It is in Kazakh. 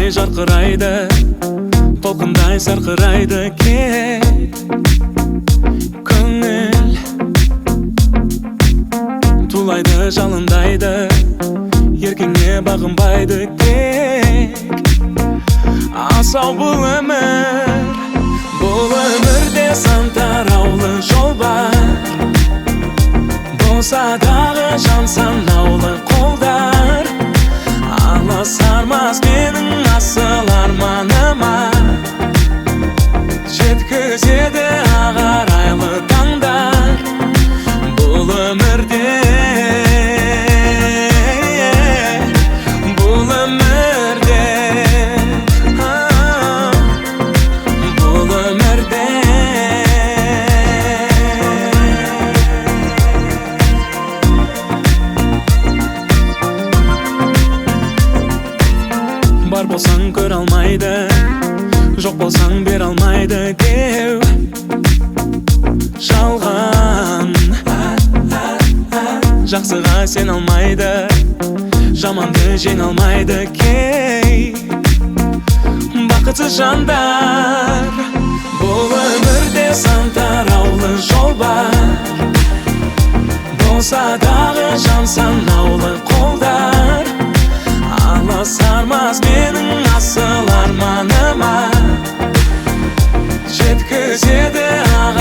Жұлдыздай жарқырайды, толқындай сарқырайды кек көңіл. Тулайды, жалындайды, еркіңе бағынбайды тек. Асау бұл өмір, бұл өмірде сан тараулы жол бар. Болса дағы жан санаулы қолдар, аласармас менің асыл арманыма. Жеткізеді ақ арайлы таңдар бұл өмірде, бұл өмірде, бұл өмірде. Бар болсаң көре алмайды, жоқ болсаң бере алмайды деу жалған. Жақсыға сен алмайды, жаманды жеңе алмайды кей бақытсыз жандар. Бұл өмірде сан тараулы жол бар, болса дағы жан санаулы қолдар, аласармас менің асыл арманыма. Жеткізеді ақ